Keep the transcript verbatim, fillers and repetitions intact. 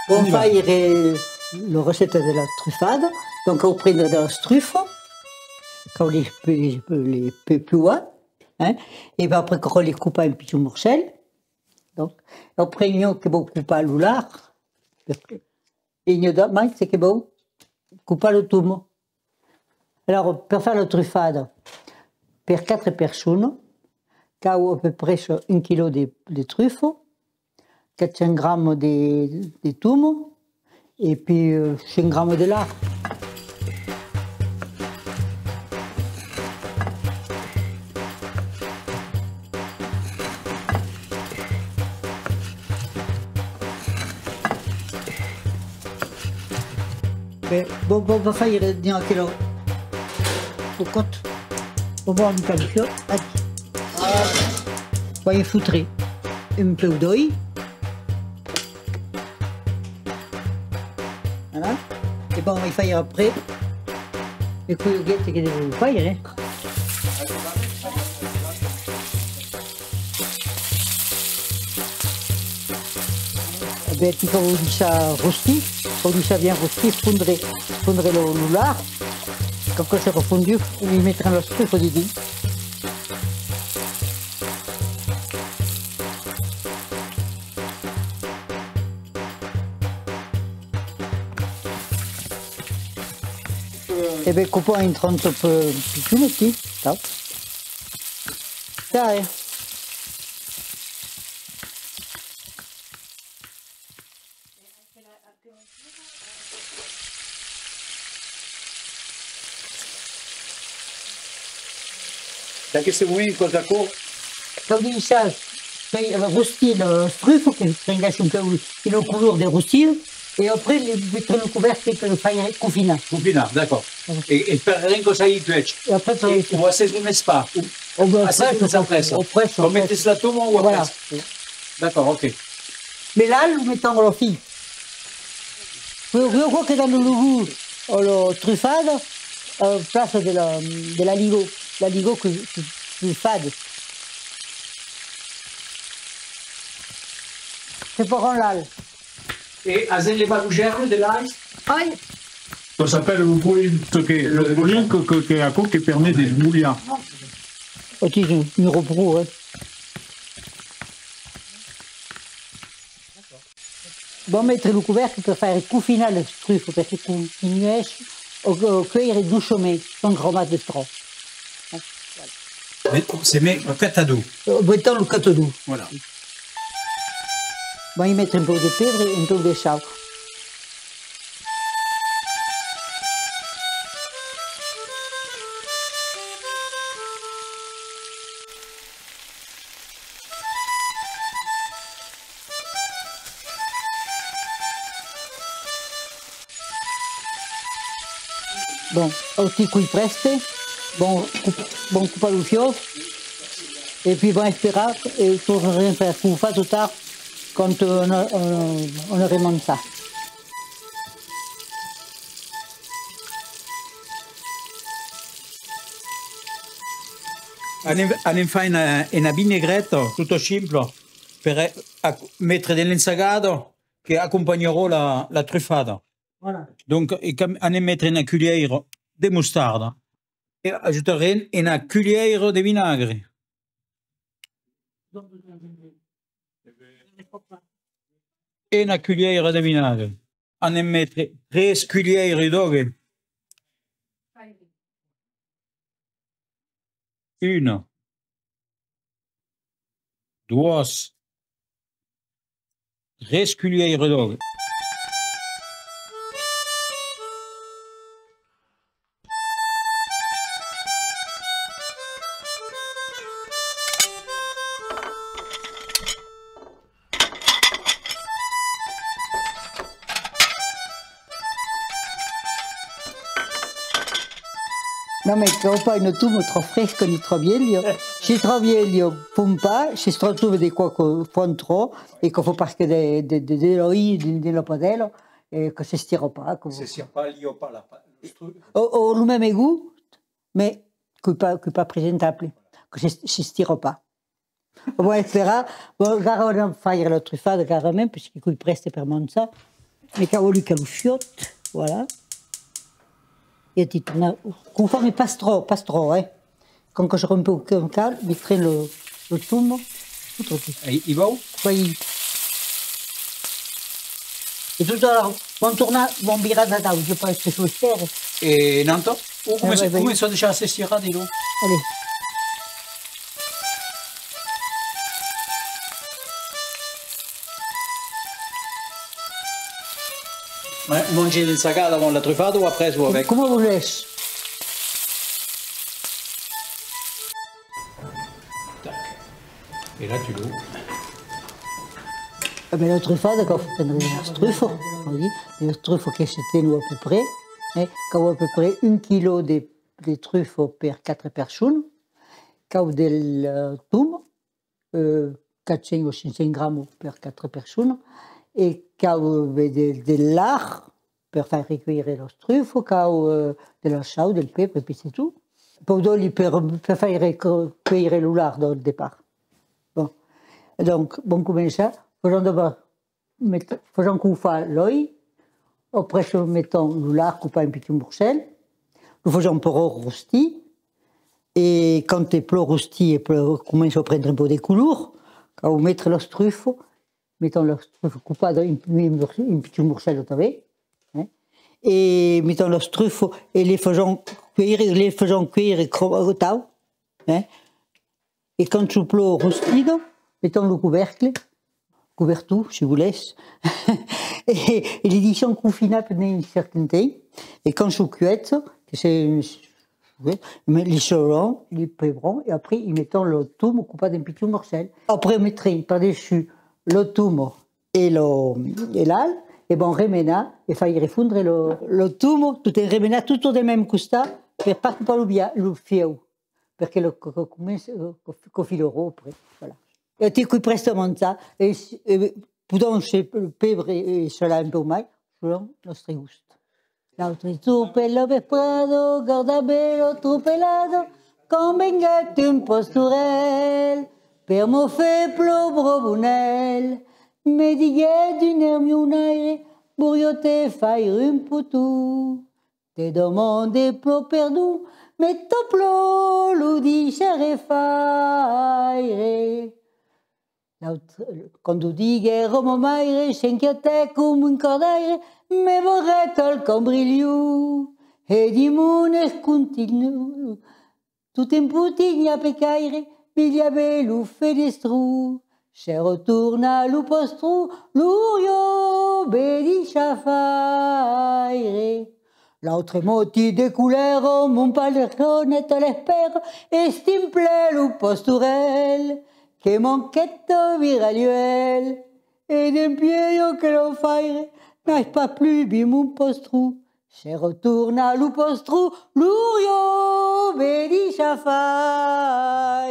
Bon, faire la receta de la trufada, donc, cau prendre de las trufas, cau les, les, les pe-, pelar, hein, e ben après, cau les copar en pichons morcèls. Donc, après, n'i a que vòu copar lo lard, perque, e n'i a mai que vòu copar lo tomo. Alors, per faire la trufada, per quatre personas, cau à peu près un quilò de, de trufa, quatre cents grammes de, de tomo, e puis, euh, cent grammes de lard. Ben, bon, bon, va faire dins aquela cocòta. Bon, bon, un califiò. Vai fotre un peu d'òli. Voilà. E bon, vai faire après. E queu guet que devem faire, eh. E ben, ti cau daissar rostir, cau daissar bien rostir, fondre, fondre lo, lo lard. Quand que serà fondut, i metrem las trufas dedins. E ben, copar en tranchas pe-, pichonas, ti, tau. Tau, eh. D'aqueste moment, còp d'aquò, cau daissar, fai, eh, rostir las trufas, que prenguèsson un peu una color de rostir, e après, li metre lo cobèrcle per lo faire cofinar. Cofinar, d'acòrd. E, e per ren que s'ailhi cuèch. E après, e o hasètz lo mes pas? O, o, o hasètz lo mes après, après, quand metètz la toma o après? Voilà. D'acòrd, ok. Mès l'alh, lo metam a la fin. Però, però, aquò que dona lo gust a la trufada, a la plaça de la, de l'aligot, l'aligot que, que, que fade. Preparam l'alh. E hasètz levat lo gèrbe de l'alh? Ai! Ça s'appelle le brûlis, que, le brûlis, que, que, que, aquò que permet de brolhar. Aquí, un, un repro, eh. Vam metre lo cobèrcle per faire cofinar las trufas, perque continuèsson a, a cuèire doçament, sans cramar de tròp. Voilà. Se met lo catador. Euh, metam lo catador. Voilà. Vam i metre un pauc de pebre e un pauc de sau. Bon, aquí qu'ei prèste. Bon, cop-, bon, copar lo fiòc. E puèi bon esperar e tornarem faire cofar tot tard quand, euh, on a, on, on aurem manjat. Anem, anem far una, una vinaigreta, tota simpla, per, eh, ac-, metre dens l'ensagada que acompanharà la, la trufada. Voilà. Donc, e cam-, anem metre una culhièira de mostarda e ajutarem una culhièira de vinagre. E una culhièira de vinagre. Anem metre tres culhièiras d'òli. Una. Doas. Tres culhièiras d'òli. Non, mès cau pas una toma tròp fresca ni tròp vièlha. S'es tròp vièlha, fon pas, s'es tròp jove de còps que fon tròp, e que fa pas que de, de, de, de l'òli dins, dins la padèla, e que s'estira pas, que... S'estira pas, lha pas la pa-, lo stru-, o, o lo mème gust, mès qu'es pas, qu'es pas presentable, que s'es-, s'estira pas. Bon, esperar. Bon, encara anam faire la trufada, carrament, puisque qu'ei prèste per manjar. Me cau alucar lo fiòc, voilà. E ti tornar, qu'o fame pas tròp, pas tròp, eh. Quand que serà un pauc cal, metrem lo, lo tom, tot aquí. E, e vau? Oui. E tot ara, vam tornar, vam virar d'atau, je pense que soi esquèrra. E nanta? O comença, ah, oui, oui, comença a deishar s'estirar, dilo. Allez. Ma-, mangem l'ensagat avant la trufada o après o avec? Coma volètz. Tac. E la tu lo... E ben, la trufada, cau prendre de las trufas, cau dire, de las trufas que se tenon à peu près, eh, cau à peu près un quilò de, de trufas per quatre personas, cau del, eh, tom, eh, quatre cents o cinc cents gramas per quatre personas, e cau, eh, de, de lard per faire cuire las trufas, cau, eh, de la sau, del pebre, e puèi es tot. Pòdon li per, per faire co-, cuire lo lard al depart. Bon. Donc, vam començar, fasèm d'abòrd met-, fasèm cofar l'òli, après metem lo lard copat en pichons morcèls, lo fasèm pro rostir, e quand es pro rostit e pro, comença a prendre un pauc de color, cau metre las trufas, metem las trufas copadas en, en, en pichons morcèls tanben, eh? E metem las trufas e le fasèm cuire, le fasèm cuire cro-, atau, eh? E quand son pro rostidas, metem lo cobercle, cobertor, si volètz, e, e li deisham confinar pendent un certain temps, e quand son cuèchas, que se, li salam, li pebram, e après i metem lo tom copat en pichons morcèls. Après metrem per dessús lo tom e lo, e l'alh, e vam remenar e faire fondre lo, lo tom, tot en remenar tot del mème costat, per pas copar lo bia-, lo fièu. Perque lo co-, co-, comença, co-, co-, cofilarà après, voilà. E ti qu'es prèste a manjar, e s-, e podèm se pebre e salar un pauc mai, selon nòstre gust. L'autre jorn per la vesprada, gardave la tropelada, quand venguèt un pastorèl per mon fèble bravonèl. Me diguèt: «D'un ermionaire, voldriá te faire un poton.» Te demande pro perdon, me tot pro lo deisharè faire. L'autre, quand o diguèt a ma maire, s'inquietèt coma un cordaire, me barrèt al cambrilhon, e dimònis continu. Tot en potinha pecaire, bilhave lo fenestron. Se retorna lo pastron, lo riu vedí chafar. L'autre matin de colèra, mon patronet a l'espèra, estimplè lo pastorèl, que manquèt a virar l'uèlh. E dempuèi aquel afaire, n'ai pas plus vist mon pastron. Se retorna lo pastron, lo riu vedí chafar.